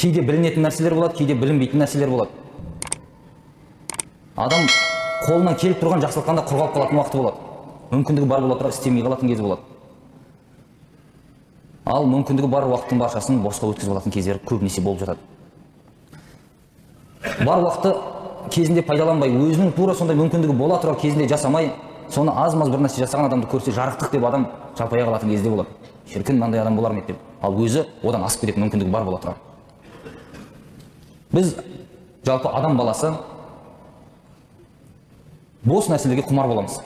Кейде білінетін нәрселер болады, кейде білінбейтін нәрселер болады. Адам қолынан келіп тұрған жақсылықтан да құр қалып қалатын уақыты болады. Мүмкіндігі бар бола тұра істемей қалатын кезі болады. Ал мүмкіндігі бар уақыттың баршасын босқа өткізіп алатын кездері көбінесе болып жатады. Бар уақытты кезінде пайдаланбай, өзінің тура сондай мүмкіндігі бола тұра кезінде жасамай, соны аз-маз бір нәрсе жасаған адамды көрсе жарықтық деп адам жалпая қалатын кезде болады. Шіркін, мынандай адам болар ма еді деп. Ал өзі одан асып кететін мүмкіндігі бар бола тұра. Біз жалпы адам баласы бос нәрселерге құмар боламыз.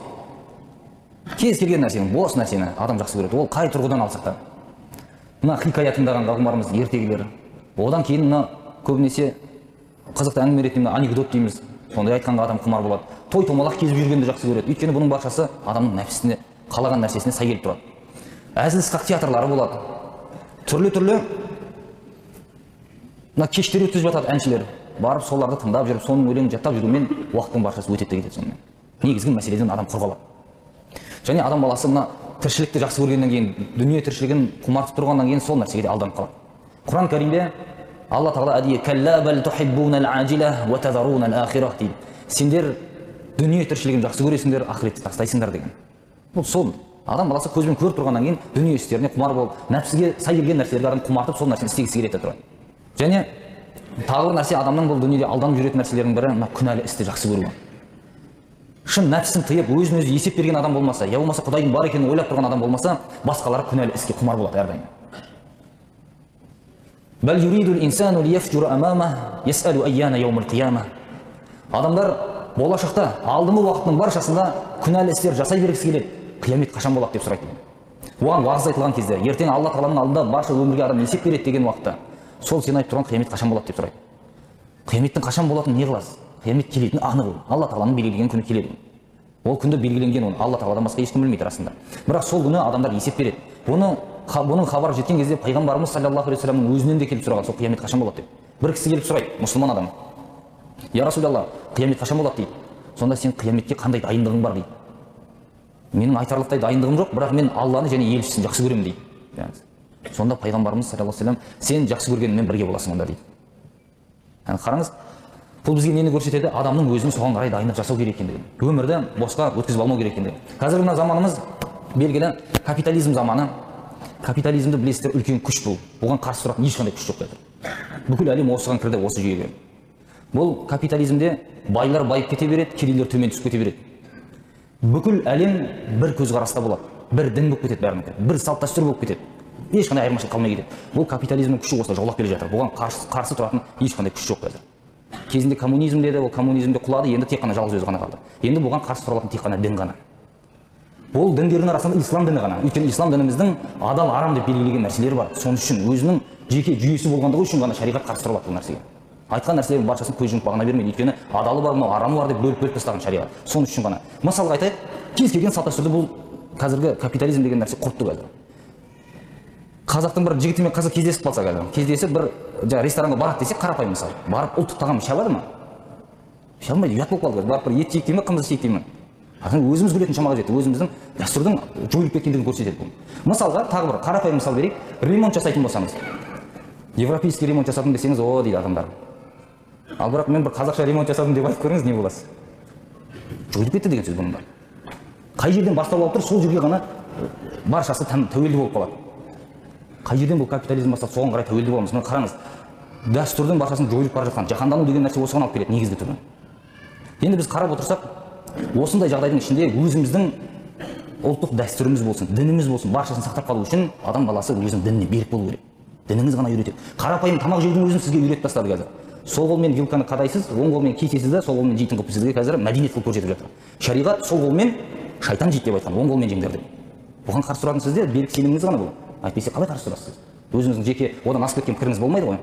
Кез келген нәрсені, бос нәрсені адам жақсы көреді. Ол қай тұрғыдан алсақ та. Мына хикая тыңдағанға құмармыз, ертегілер. Одан кейін мына көбінесе қызықты әңгіме ретінде мына анекдот дейміз. Сондай айтқанға адам құмар болады. Той томалақ кезіп жүргенді жақсы көреді. Өйткені бұның баршасы адамның нәпсісіне, қалаған нәрсесіне сай келіп тұрады. Әзіл-сықақ театрлары болады. Түрлі-түрлі мына кештер өткізіп жатады әншілер. Барып соларды тыңдап жүріп, соның өлеңін жаттап жүрумен уақыттың баршасы өтеді де кетеді сонымен. Негізгі мәселеден адам құр қалады. Және адам баласы мына тіршілікті жақсы көргеннен кейін, дүние тіршілігін құмартып тұрғаннан кейін сол нәрсеге де алданып қалады. Құран Кәрімде Алла Тағала әдейі «Кәллә бәл тухиббунал ажила уа тазарунал ахира» дейді. Сендер дүние тіршілігін жақсы көресіңдер, ақыретті тастайсыңдар деген. Бұл сол. Адам баласы көзбен көріп тұрғаннан кейін дүние істеріне құмар болып, нәпсіге сай келген нәрселерге адам құмартып, сол нәрсені істегісі келеді тұрады. Және тағы бір нәрсе, адамның бұл дүниеде алданып жүретін нәрселерінің бірі мына күнәлі істі жақсы көруі. Шын нәпсісін тыйып, өзін өзі есеп берген адам болмаса, я болмаса Құдайдың бар екенін ойлап тұрған адам болмаса, басқалары күнәлі іске құмар болады әрдайым. Бәл юридул инсану лияфжура амама, ясалу айяна яумул қияма. Адамдар болашақта, алдыңғы уақыттың баршасында күнәлі істер жасай бергісі келеді. Қиямет қашан болады деп сұрайды. Оған уағыз айтылған кезде, ертең Алла Тағаланың алдында барша өмірге адам есеп береді деген уақытта, сол сен айтып тұрған қиямет қашан болады деп сұрайды. Қияметің қашан болатынын не қыласыз? Қиямет келетіні анық ол. Алла Тағаланың белгілеген күні келеді. Ол күнді белгіленген оны Алла Тағаладан басқа ешкім білмейді расында. Бірақ сол күні адамдар есеп береді. Бұның хабары жеткен кезде пайғамбарымыз саллаллаху алейхи уассаламның өзінен де келіп сұраған, сол қиямет қашан болады деп. Бір кісі келіп сұрайды, мұсылман адам. Я Расулалла, қиямет қашан болады дейді. Сонда сен қияметке қандай дайындығың бар дейді. Менің айтарлықтай дайындығым жоқ, бірақ мен Алланы және елшісін жақсы көремін дейді. Сонда пайғамбарымыз саллаллаху алейхи уассалам, сен жақсы көргеніңмен бірге боласың онда дейді. Яғни қараңыз, бұл бізге нені көрсетеді? Адамның өзінің соған қарай дайындық жасау керек екендігін. Өмірді босқа өткізіп алмау керек екендігін. Қазіргі мына заманымыз белгілі капитализм заманы. Капитализмді білесіздер, үлкен күш бұл. Оған қарсы тұратын ешқандай күш жоқ қазір. Бүкіл әлем осыған кірді, осы жүйеге. Бұл капитализмде байлар байып кете береді, кедейлер төмен түсіп кете береді. Бүкіл әлем бір көзқараста болады, бір дін болып кетеді бәрінікі, бір салт дәстүр болып кетеді. Ешқандай айырмашылық қалмай кетеді. Бұл капитализмнің күші осылай жаулап келе жатыр. Бұған қарсы тұратын ешқандай күш жоқ қазір. Кезінде коммунизм деді, ол коммунизмде құлады, енді тек қана жалғыз өзі ғана қалды. Енді бұған қарсы тұра алатын тек қана дін ғана. Бұл діндердің арасында ислам діні ғана. Өйткені ислам дініміздің адал, арам деп белгілеген нәрселері бар. Соның үшін өзінің жеке жүйесі болғандығы үшін ғана шариғат қарсы тұра алады бұл нәрсеге. Айтқан нәрселердің баршасын көз жұмып бағына бермейді. Өйткені адалы бар, мынау арамы бар деп бөліп-бөліп тастаған шариғат. Соның үшін ғана. Мысалға айтайық, кез келген салт дәстүрді бұл қазіргі капитализм деген нәрсе құртты қазір. Қазақтың бір жігіті мен қызы кездесіп қалса қазір, кездесіп бір жаңа ресторанға барады десек, қарапайым мысал. Барып ұлттық тағам іше алады ма? Іше алмайды, ұят болып қалды қазір. Барып бір ет жейік дей ме, қымыз ішейік дей ме? Өзіміз күлетін шамаға жетті, өзіміздің дәстүрдің жойылып кеткендігін көрсетеді бұл. Мысалға, тағы бір қарапайым мысал берейік. Ремонт жасайтын болсаңыз, европейский ремонт жасадым десеңіз, о дейді адамдар. Ал бірақ мен бір қазақша ремонт жасадым деп айтып көріңіз, не боласыз? Жойылып кетті деген сөз бұның бәрі. Қай жерден бастау алып тұр, сол жерге ғана баршасы тәуелді болып қалады. Қай жерден бұл капитализм басталды, соған қарай тәуелді боламыз. Міне қараңыз, дәстүрдің баршасын жойылып бара жатқан жаһандану деген нәрсе осыған алып келеді негізгі түрі. Енді біз қарап отырсақ, осындай жағдайдың ішінде өзіміздің ұлттық дәстүріміз болсын, дініміз болсын, баршасын сақтап қалу үшін адам баласы өзінің дініне берік болу керек. Дініңіз ғана үйретеді. Қарапайым тамақ жеудің өзін сізге үйретіп тастады қазір. Сол қолмен вилканы қадайсыз, оң қолмен кесесіз де, сол қолмен жейтін қылып сізге қазір мәдениет қылып көрсетіп жатыр. Шариғат сол қолмен шайтан жейді деп айтқан, оң қолмен жеңдер деп. Бұған қарсы тұратын сізде берік сеніміңіз ғана бұл. Әйтпесе қалай қарсы тұрасыз? Өзіңіздің жеке одан асып кеткен пікіріңіз болмайды ғой.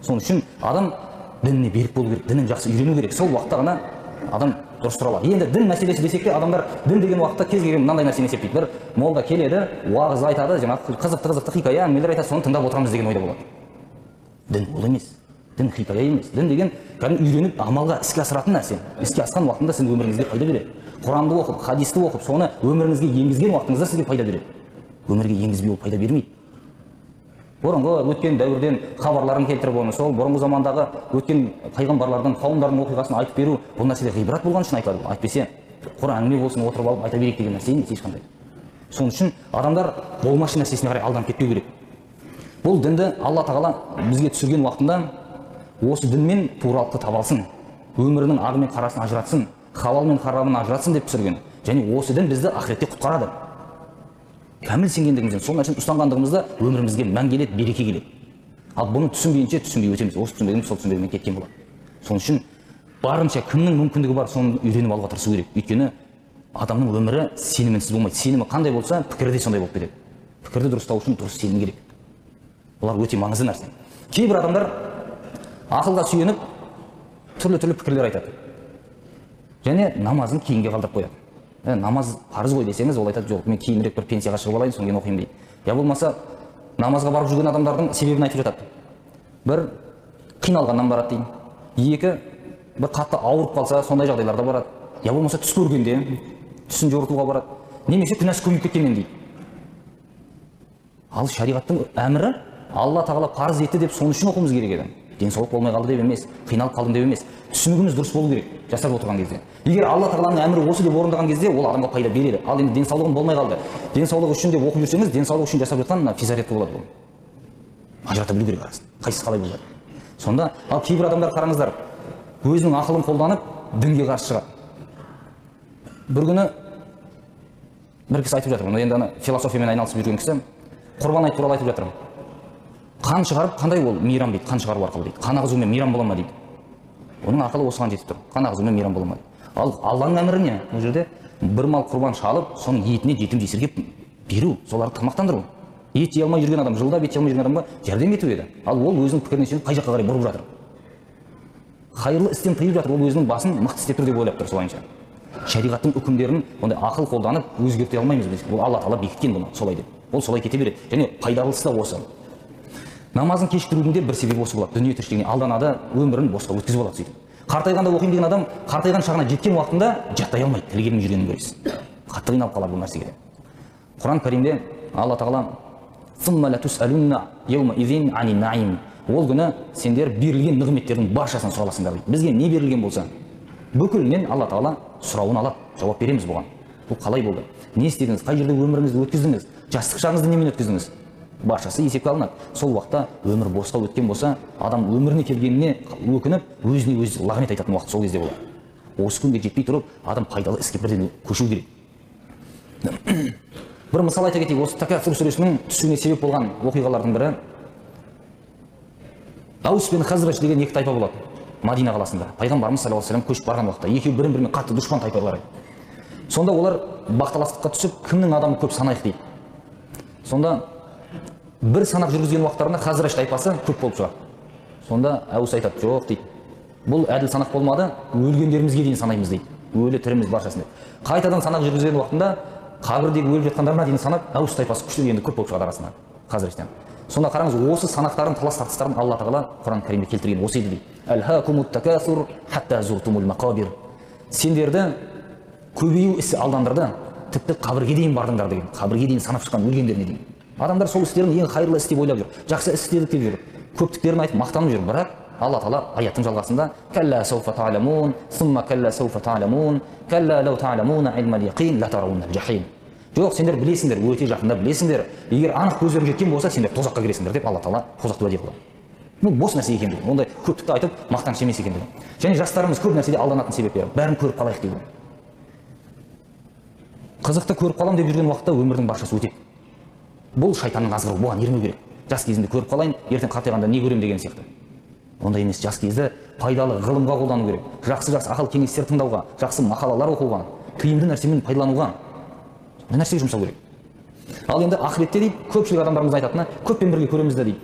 Сол үшін адам дініне берік болу керек, дінін жақсы үйрену керек. Сол уақытта ғана адам дұрыс тұра алады. Енді дін мәселесі десек те, адамдар дін деген уақытта кез келген мынандай нәрсені есептейді. Бір молда келеді, уағыз айтады, жаңағы қызықты хикая әңгімелер айтады, соны тыңдап отырамыз деген ойда болады. Дін ол емес. Дін хикая емес. Дін деген кәдімгі үйреніп амалға іске асыратын нәрсе. Іске асқан уақытында сіздің өміріңізге пайда береді. Құранды оқып, хадисті оқып, соны өміріңізге енгізген уақытыңызда сізге пайда береді. Өмірге енгізбей ол пайда бермейді. Бұрынғы өткен дәуірден хабарларын келтіріп, оны сол бұрынғы замандағы өткен пайғамбарлардың, қауымдардың оқиғасын айтып беру, бұл нәрседе ғибрат болған үшін айтылады. Әйтпесе құр әңгіме болсын, отырып алып айта берейік деген нәрсе емес ешқандай. Сол үшін адамдар болмашы нәрсесіне қарай алданып кетпеу керек. Бұл дінді Алла Тағала бізге түсірген уақытында осы дінмен туралықты таба алсын, өмірінің ағы мен қарасын ажыратсын, халал мен харамын ажыратсын деп түсірген. Және осы дін бізді ақыретте құтқарады. Кәміл сенгендігімізден, сол нәрсені ұстанғандығымызда өмірімізге мән келеді, береке келеді. Ал бұны түсінбейінше түсінбей өтеміз. Осы түсінбегеніміз сол түсінбегеннен кеткен болады. Сол үшін барынша кімнің мүмкіндігі бар, соны үйреніп алуға тырысу керек. Өйткені адамның өмірі сенімінсіз болмайды. Сенімі қандай болса, пікірі де сондай болып кетеді. Пікірді дұрыстау үшін дұрыс сенім керек. Бұлар өте маңызды нәрсе. Кейбір адамдар ақылға сүйеніп түрлі-түрлі пікірлер айтады. Және намазын кейінге қалдырып қояды. Намаз парыз ғой десеңіз, ол айтады, жоқ, мен кейінірек бір пенсияға шығып алайын, содан кейін оқимын дейді. Я болмаса намазға барып жүрген адамдардың себебін айтып жатады. Бір, қиналғаннан барады дейді. Екі, бір қатты ауырып қалса, сондай жағдайларда барады. Я болмаса түс көргенде, түсін жорытуға барады. Немесе күнәсі көміп кеткеннен дейді. Ал шариғаттың әмірі Алла Тағала парыз етті деп соны үшін оқуымыз керек еді. Денсаулық болмай қалды деп емес, қиналып қалдым деп емес. Түсінігіміз дұрыс болу керек жасап отырған кезде. Егер Алла Тағаланың әмірі осы деп орындаған кезде, ол адамға пайда береді. Ал енді денсаулығым болмай қалды, денсаулық үшін деп оқып жүрсеңіз, денсаулық үшін жасап жатқан физзарядка болады бұл. Ажырата білу керек арасын. Қайсысы қалай болады. Сонда, ал кейбір адамдар қараңыздар, өзінің ақылын қолданып дінге қарсы шығады. Бір күні бір кісі айтып жатыр, енді ана философиямен айналысып жүрген кісі, құрбан айт туралы айтып жатыр. Қан шығарып қандай ол мейрам дейді, қан шығару арқылы дейді. Қан ағызумен мейрам бола ма дейді. Оның ақылы осыған жетіп тұр. Қан ағызумен мейрам бола ма дейді. Ал Алланың әмірі не? Бұл жерде бір мал құрбан шалып, соның етіне жетім жесірге беру, соларды тамақтандыру. Ет жей алмай жүрген адам, жылдап ет жей алмай жүрген адамға жәрдем ету еді. Ал ол өзінің пікіріне сүйеніп қай жаққа қарай бұрып жатыр. Хайырлы істен тыйып жатыр, ол өзінің басын мықты істеп тұр деп ойлап тұр солайынша. Шариғаттың үкімдерін ондай ақыл қолданып өзгерте алмаймыз біз. Ол Алла Тағала бекіткен бұны солай деп. Ол солай кете береді. Және пайдалысы да осы. Намазын кешіктірудің де бір себебі осы болады. Дүние тіршілігіне алданады, өмірін босқа өткізіп алады сөйтіп. Қартайғанда оқимын деген адам қартайған шағына жеткен уақытында жаттай алмайды, тілі келмей жүргенін көресіз. Қатты қиналып қалады бұл нәрсеге. Құран Кәрімде Алла Тағала ол күні сендер берілген нығметтердің баршасын сұраласыңдар дейді. Бізге не берілген болса, бүкілінен Алла Тағала сұрауын алады, жауап береміз бұған. Бұл қалай болды? Не істедіңіз? Қай жерде өміріңізді өткіздіңіз? Жастық шағыңызды немен өткіздіңіз? Баршасы есепке алынады. Сол уақытта өмір босқа өткен болса, адам өміріне келгеніне өкініп, өзіне өзі лағнет айтатын уақыт сол кезде болады. Осы күнге жетпей тұрып, адам пайдалы іске бірден көшу керек. Бір мысал айта кетейік, осы Тәкәссүр сүресінің түсуіне себеп болған оқиғалардың бірі Аус пен Хазраж деген екі тайпа болады Мадина қаласында. Пайғамбарымыз саллаллаху алейхи вассалам көшіп барған уақытта екеуі бірін-бірімен қатты дұшпан тайпалар еді. Сонда олар бақталастыққа түсіп, кімнің адамы көп санайық дейді. Сонда бір санақ жүргізген уақыттарында Хазраж тайпасы көп болып шығады. Сонда Аус айтады, жоқ дейді. Бұл әділ санақ болмады, өлгендерімізге дейін санаймыз дейді. Өлі тіріміз баршасын деп. Қайтадан санақ жүргізген уақытында қабірдегі өліп жатқандарына дейін санап, Аус тайпасы күшті енді көп болып шығады арасынан Хазражтан. Сонда қараңыз, осы санақтарын, талас тартыстарын Алла Тағала Құран Кәрімде келтірген осы еді дейді. Әлхакумут такасур хатта зуртумул мақабир. Сендерді көбею ісі алдандырды, тіпті қабірге дейін бардыңдар деген. Қабірге дейін санап шыққан өлгендеріне дейін. Адамдар сол істерін ең хайырлы іс деп ойлап жүр. Жақсы іс істедік деп жүр. Көптіктерін айтып мақтанып жүр. Бірақ Алла Тағала аяттың жалғасында кәллә сауфа та'ламун, сумма кәллә сауфа та'ламун, кәллә лау та'ламуна илмал яқин ла тараунал жахим. Жоқ, сендер білесіңдер, өте жақында білесіңдер. Егер анық көздерің жеткен болса, сендер тозаққа кіресіңдер деп Алла Тағала тозақты уәде қылады. Бұл бос нәрсе екендігін, ондай көптікті айтып мақтаныш емес екендігін. Және жастарымыз көп нәрседе алданатын себептері, бәрін көріп қалайық дейді. Қызықты көріп қалам деп жүрген уақытта өмірдің баршасы өтеді. Бұл шайтанның азғыруы, бұған ермеу керек. Жас кезімде көріп қалайын, ертең қартайғанда не көрем деген сияқты. Ондай емес, жас кезді пайдалы ғылымға қолдану керек. Жақсы-жақсы ақыл кеңестер тыңдауға, жақсы мақалалар оқуға, тиімді нәрсемен пайдалануға, сондай нәрсеге жұмсау керек. Ал енді ақыретте дейді, көпшілік адамдарымыз айтатыны, көппен бірге көреміз де дейді.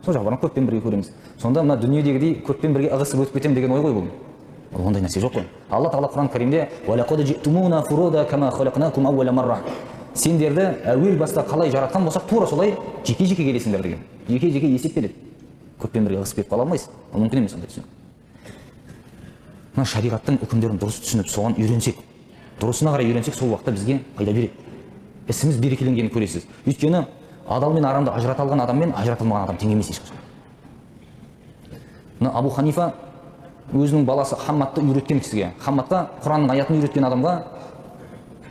Сол жаққа барған көппен бірге көреміз. Сонда мына дүниедегідей көппен бірге ығысып өтіп кетемін деген ой ғой бұл. Ол ондай нәрсе жоқ қой. Алла Тағала Құран Кәрімде сендерді әуел баста қалай жаратқан болсақ, тура солай жеке-жеке келесіңдер деген. Жеке-жеке есеп береді. Көппен бірге ығысып кетіп қала алмайсыз. Ол мүмкін емес ондай түсінік. Мына шариғаттың үкімдерін дұрыс түсініп, соған үйренсек, дұрысына қарай үйренсек, сол уақытта бізге пайда береді. Ісіміз берекеленгенін көресіз. Өйткені Адал мен арамды ажырата алған адам мен ажырата алмаған адам тең емес ешқашан. Мына Абу Ханифа өзінің баласы Хаммадты үйреткен кісіге, Хаммадқа Құранның аятын үйреткен адамға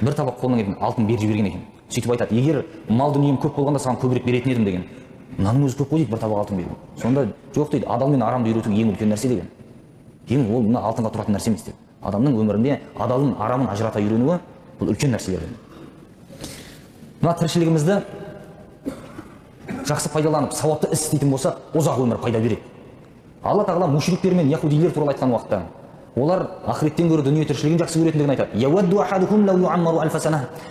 бір табақ қолынан келген алтын беріп жіберген екен. Сөйтіп айтады, егер мал дүнием көп болғанда саған көбірек беретін едім деген. Мынаның өзі көп қой дейді, бір табақ алтын беру. Сонда жоқ дейді, адал мен арамды үйрету ең үлкен нәрсе деген. Ең ол мына алтынға тұратын нәрсе емес деп. Адамның өмірінде адалын, арамын ажырата үйренуі бұл үлкен нәрселерден. Мына тіршілігімізді жақсы пайдаланып, сауапты іс істейтін болсақ, ұзақ өмір пайда береді. Алла тағала мушриктер мен яхудилер туралы айтқан уақытта олар ақыреттен гөрі дүние тіршілігін жақсы көретіндігін айтады.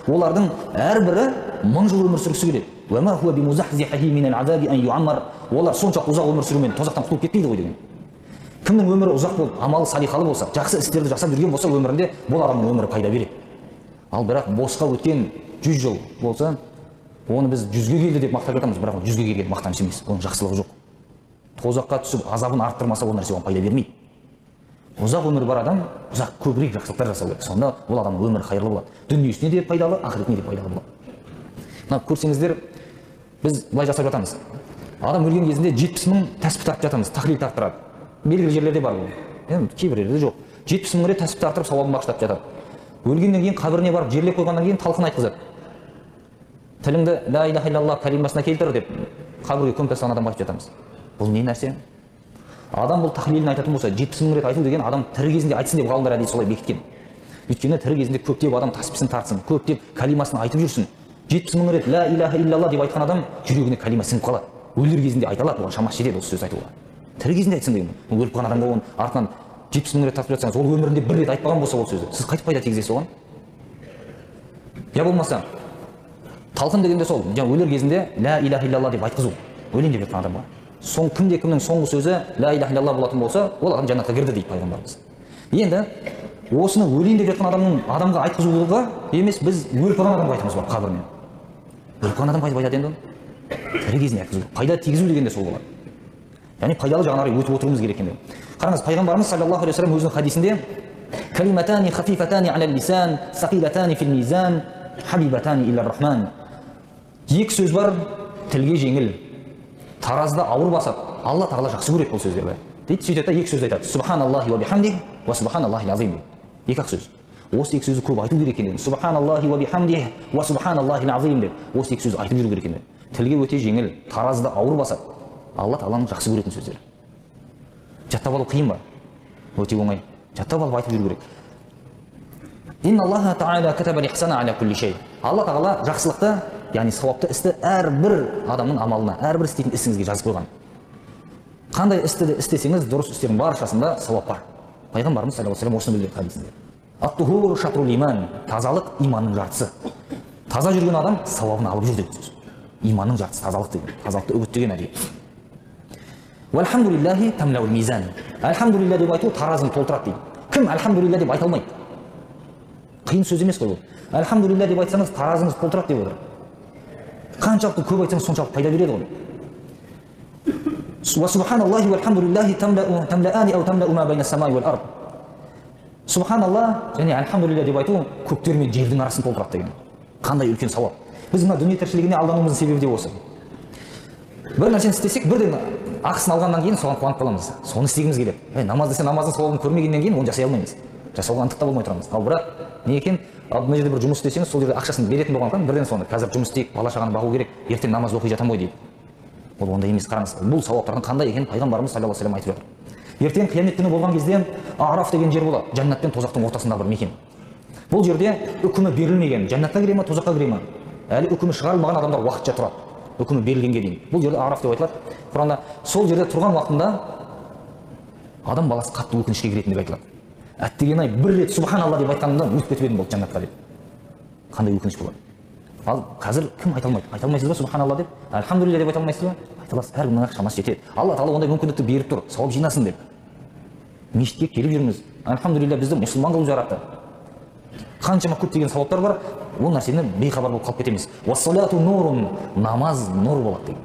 Олардың әрбірі 1000 жыл өмір сүргісі келеді. Олар соншалық ұзақ өмір сүрумен тозақтан құтылып кетпейді ғой деген. Кімнің өмірі ұзақ болып, амалы салиқалы болса, жақсы істерді жасап жүрген болса, өмірінде бұл адамның өмірі пайда береді. Ал бірақ босқа өткен 100 жыл болса, оны біз 100-ге келді деп мақтап жатамыз, бірақ ол 100-ге келген мақтаныш емес, оның жақсылығы жоқ. Тозаққа түсіп азабын арттырмаса, ол нәрсе оған пайда бермейді. Ұзақ өмір бар адам ұзақ көбірек жақсылықтар жасау керек. Сонда ол адамның өмірі қайырлы болады. Дүниесіне де пайдалы, ақыретіне де пайдалы болады. Мына көрсеңіздер, біз былай жасап жатамыз. Адам өлген кезінде 70 мың тәсбих тартып жатамыз, тахлил тарттырады. Белгілі жерлерде бар бұл. Кейбір жерде жоқ. 70 мың рет тәсбих тарттырып сауабын бағыштап жатады. Өлгеннен кейін қабіріне барып жерлеп қойғаннан кейін талқын айтқызады. Тіліңді ла илаха иллаллах калимасына келтір деп қабірге көміп тастаған адамға айтып жатамыз. Бұл не нәрсе? Адам бұл тахлилін айтатын болса, 70 мың рет айту деген адам тірі кезінде айтсын деп ғалымдар әдейі солай бекіткен. Өйткені тірі кезінде көптеп адам тасписын тартсын, көптеп калимасын айтып жүрсін. 70 мың рет ла илаха иллаллах деп айтқан адам жүрегіне калима сіңіп қалады. Өлер кезінде айта алады, оған шамасы жетеді осы сөз айтуға. Тірі кезінде айтсын деген. Өліп қалған адамға оның артынан 70 мың рет тартып жатсаңыз, ол өмірінде бір рет айтпаған болса ол сөзді, сіз қайтып пайда тигізесіз оған? Я болмаса, талқын дегенде сол, жаңа өлер кезінде ла илаха иллаллах деп айтқызу, өлейін деп жатқан адамға. Соң кімде кімнің соңғы сөзі ла илаха иллаллах болатын болса, ол адам жәннатқа кірді дейді пайғамбарымыз. Енді осыны өлейін деп жатқан адамның адамға айтқызуға емес, біз өліп қалған адамға айтамыз бар қабірмен. Өліп қалған адам қайтып айтады енді оны? Тірі кезінде айтқызу. Пайда тигізу дегенде сол болады. Яғни пайдалы жағына қарай өтіп отыруымыз керек екен. Қараңыз, пайғамбарымыз саллаллаху алейхи уассалам өзінің хадисінде калиматани хафифатани аля лисан, сақилатани фил мизан, хабибатани иля рахман. Екі сөз бар, тілге жеңіл, таразда ауыр басады. Алла тағала жақсы көреді бұл сөздерді дейді. Сөйтеді да екі сөз айтады. Субханаллахи уа бихамдихи уа субханаллахил азим дейді. Екі ақ сөз. Осы екі сөзді көп айту керек екен. Субханаллахи уа бихамдихи уа субханаллахил азим деп. Осы екі сөзді айтып жүру керек екен. Тілге өте жеңіл, таразда ауыр басады. Алла тағаланың жақсы көретін сөздері. Жаттап алу қиын ба? Өте оңай. Жаттап алып айтып жүру керек. Инналлаха тағала катаба лихсана аля кулли шей. Алла тағала жақсылықты, яғни сауапты істі әрбір адамның амалына, әрбір істейтін ісіңізге жазып қойған. Қандай істі де істесеңіз, дұрыс істердің баршасында сауап бар. Пайғамбарымыз саллаллаху алейхи уассалам осыны білдірді хадисінде. Ат-тухур шатрул иман. Тазалық иманның жартысы. Таза жүрген адам сауабын алып жүр деген сөз. Иманның жартысы тазалық деген. Тазалықты үгіттеген әдейі. Уальхамдулиллахи тамлаул мизан. Альхамдулилля деп айту таразыны толтырады дейді. Кім альхамдулилля деп айта алмайды? Қиын сөз емес қой бұл. Альхамдулилля деп айтсаңыз таразыңыз толтырады деп отыр. Қаншалықты көп айтсаңыз соншалықты пайда береді ғой. Уа субханаллахи уальхамдулиллахи тамлаани ау тамлау ма байна самай уал ард. Субханаллах және альхамдулилля деп айту көктер мен жердің арасын толтырады деген. Қандай үлкен сауап. Біз мына дүние тіршілігіне алдануымыздың себебі де осы. Бір нәрсені істесек, бірден ақысын алғаннан кейін соған қуанып қаламыз. Соны істегіміз келеді. Намаз десе намаздың сауабын көрмегеннен кейін оны жасай алмаймыз. Жасауға ынтық та болмай тұрамыз. Ал бірақ не екен, ал мына жерде бір жұмыс істесеңіз, сол жерде ақшасын беретін болғандықтан бірден соны қазір жұмыс істейік, бала шағаны бағу керек, ертең намаз оқи жатамын ғой дейді. Ол ондай емес, қараңыз. Бұл сауаптардың қандай екенін пайғамбарымыз саллаллаху алейхи уассалам айтып жатыр. Ертең қиямет күні болған кезде Араф деген жер болады, жәннат пен тозақтың ортасындағы бір мекен. Бұл жерде үкімі берілмеген, жәннатқа кіре ме, тозаққа кіре ме, әлі үкімі шығарылмаған адамдар уақытша тұрады. Үкімі берілгенге дейін. Бұл жерде Араф деп айтылады Құранда. Сол жерде тұрған уақытында адам баласы қатты өкінішке кіретіндігі айтылады. Әттеген-ай, бір рет субханалла деп айтқанымда өтіп кетіп едім болды жәннатқа деп. Қандай өкініш болады. Ал қазір кім айта алмайды? Айта алмайсыз ба субханалла деп? Альхамдулилля деп айта алмайсыз ба? Айта аласыз. Әркімнің ақ шамасы жетеді. Алла тағала ондай мүмкіндікті беріп тұр, сауап жинасын деп. Мешітке келіп жүрміз. Альхамдулилля бізді мұсылман қылып жаратты. Қаншама көптеген сауаптар бар, ол нәрсені бейхабар болып қалып кетеміз. Уассалату нурун, намаз нұр болады деген.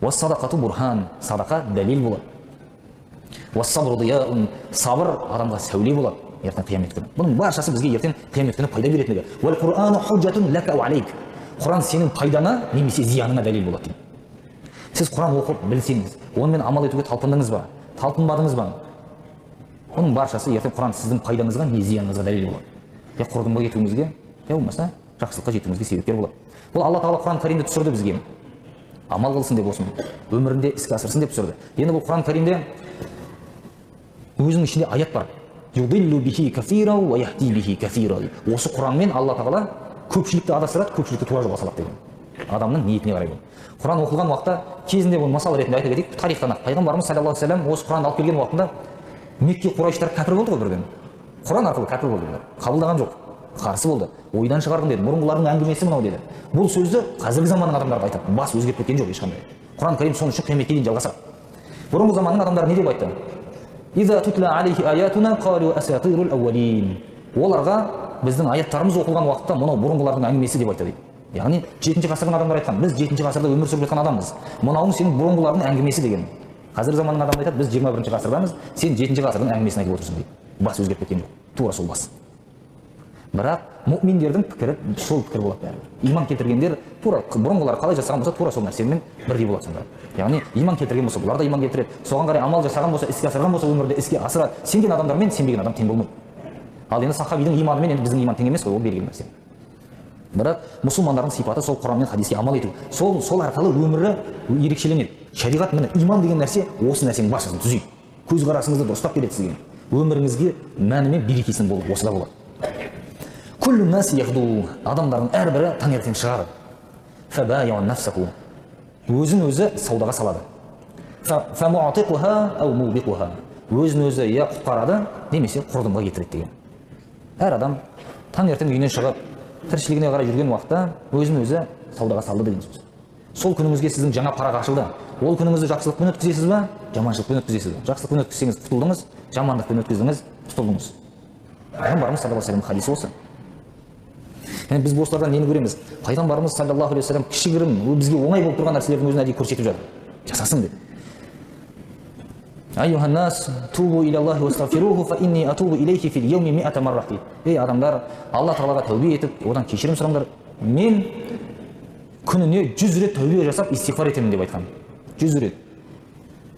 Уассадақату бурхан, садақа дәлел болады. Уассабру дияун, сабыр адамға сәуле болады ертең қиямет күні. Бұның баршасы бізге ертең қиямет күні пайда беретіндігі. Уал Құрану хужжатун лака уа алейк. Құран сенің пайдаңа немесе зияныңа дәлел болады дейді. Сіз Құран оқып білсеңіз, онымен амал етуге талпындыңыз ба, талпынбадыңыз ба, оның баршасы ертең Құран сіздің пайдаңызға не зияныңызға дәлел болады. Я құрдымға кетуіңізге, я болмаса жақсылыққа жетуіңізге себепкер болады. Бұл Алла Тағала Құран Кәрімді түсірді бізге. Амал қылсын деп осыны, өмірінде іске асырсын деп түсірді. Енді бұл Құран Кәрімде өзінің ішінде аят бар. Юдиллу бихи кафира уа яхди бихи кафира. Осы Құранмен Алла Тағала көпшілікті адастырады, көпшілікті тура жолға салады деген. Адамның ниетіне қарай бұл. Құран оқылған уақытта кезінде бұл мысал ретінде айта кетейік, тарихтан ақ пайғамбарымыз саллаллаху алейхи уассалам осы Құранды алып келген уақытында Мекке құрайыштар кәпір болды ғой бірден. Құран арқылы кәпір болды олар. Қабылдаған жоқ, қарсы болды. Ойдан шығардың деді. Бұрынғылардың әңгімесі мынау деді. Бұл сөзді қазіргі заманның адамдары да айтады. Бас өзгеріп кеткен жоқ ешқандай. Құран Кәрім сол үшін қияметке дейін жалғасады. Бұрынғы заманның адамдары не деп айтты? Иза тутла алейхи аятуна қалу асатирул ауалин. Оларға біздің аяттарымыз оқылған уақытта мынау бұрынғылардың әңгімесі деп айтты дейді. Яғни 7 ғасырдың адамдары айтқан, біз 7 ғасырда өмір сүріп жатқан адамбыз. Мынауың сенің бұрынғылардың әңгімесі деген. Қазіргі заманның адамы айтады, біз 21 ғасырдамыз, сен 7 ғасырдың әңгімесін айтып отырсың дейді. Бас өзгеріп кеткен жоқ. Тура сол бас. Бірақ мүминдердің пікірі сол пікір болады бәрібір. Иман келтіргендер тура бұрынғылар қалай жасаған болса, тура сол нәрсемен бірдей болады сонда. Яғни иман келтірген болса, бұлар да иман келтіреді. Соған қарай амал жасаған болса, іске асырған болса, өмірде іске асырады. Сенген адамдар мен сенбеген адам тең болмайды. Ал енді сахабидің иманымен енді біздің иман тең емес қой, ол белгілі нәрсе. Бірақ мұсылмандардың сипаты сол Құран мен хадиске амал ету. Сол арқылы өмірі ерекшеленеді. Шариғат міне иман деген нәрсе осы нәрсенің баршасын түзейді. Көзқарасыңызды дұрыстап береді сізге. Өміріңізге мәні мен берекесінің болуы осыда болады. Күллу нас яғду, адамдардың әрбірі таңертең шығады. Фабаяу нафсаху, өзін өзі саудаға салады. Фамуатиқуха ау мубиқуха, өзін өзі я құтқарады, немесе құрдымға кетіреді деген. Әр адам таңертең үйінен шығып, тіршілігіне қарай жүрген уақытта өзін өзі саудаға салды деген сөз. Сол күніңізге сіздің жаңа парақ ашылды. Ол күніңізді жақсылықпен өткізесіз ба, жаманшылықпен өткізесіз бе? Жақсылықпен өткізсеңіз құтылдыңыз, жамандықпен өткіздіңіз, тұтылдыңыз. Пайғамбарымыз саллаллаху алейхи вассалам хадисі осы. Яғни біз осылардан нені көреміз? Пайғамбарымыз саллаллаху алейхи вассалам кішігірім, ол бізге оңай болып тұрған нәрселердің өзін әдейі көрсетіп жатыр. Жасасын деп. Айюхан нас, тубу илаллахи вастағфируху, фа инни атубу илейхи фил яуми миата марра дейді. Ей адамдар, Алла Тағалаға тәубе етіп, одан кешірім сұраңдар. Мен күніне 100 рет тәубе жасап истиғфар етемін деп айтқан. 100 рет.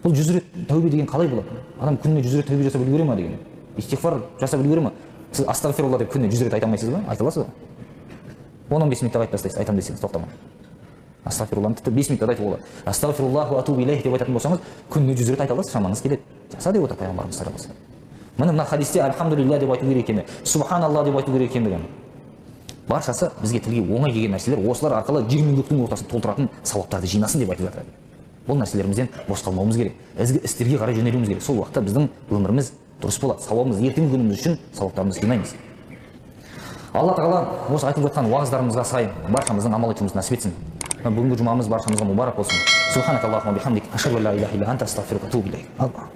Бұл 100 рет тәубе деген қалай болады? Адам күніне 100 рет тәубе жасап үлгере ма деген? Истиғфар жасап үлгере ма? Сіз астағфирулла деп күніне 100 рет айта алмайсыз ба? Айта аласыз ба? 10-15 минутта айтып тастайсыз, айтам десеңіз тоқтамай. Астағфирулланы тіпті 5 минутта айтуға болады. Астағфируллаху атубу илейх деп айтатын болсаңыз, күніне 100 рет айта аласыз, шамаңыз келеді. Жаса деп отыр пайғамбарымыз саллаллаху алейхи вассалам. Міне мына хадисте альхамдулилля деп айту керек екені, субханалла деп айту керек екендігін. Баршасы бізге тілге оңай келген нәрселер, осылар арқылы жер мен көктің ортасын толтыратын сауаптарды жинасын деп айтып жатыр. Бұл нәрселерімізден бос қалмауымыз керек. Ізгі істерге қарай жөнелуіміз керек. Сол уақытта біздің өміріміз дұрыс болады. Сауабымыз ертеңгі күніміз үшін сауаптарымызды жинаймыз. Алла Тағала осы айтып жатқан уағыздарымызға сай баршамыздың амал етуімізді нәсіп етсін. Бүгінгі жұмамыз баршамызға мұбарак болсын. Субханакаллахумма бихамдик, ашхаду ан ла илаха илля анта, астағфирука ва атубу илейк. Алла.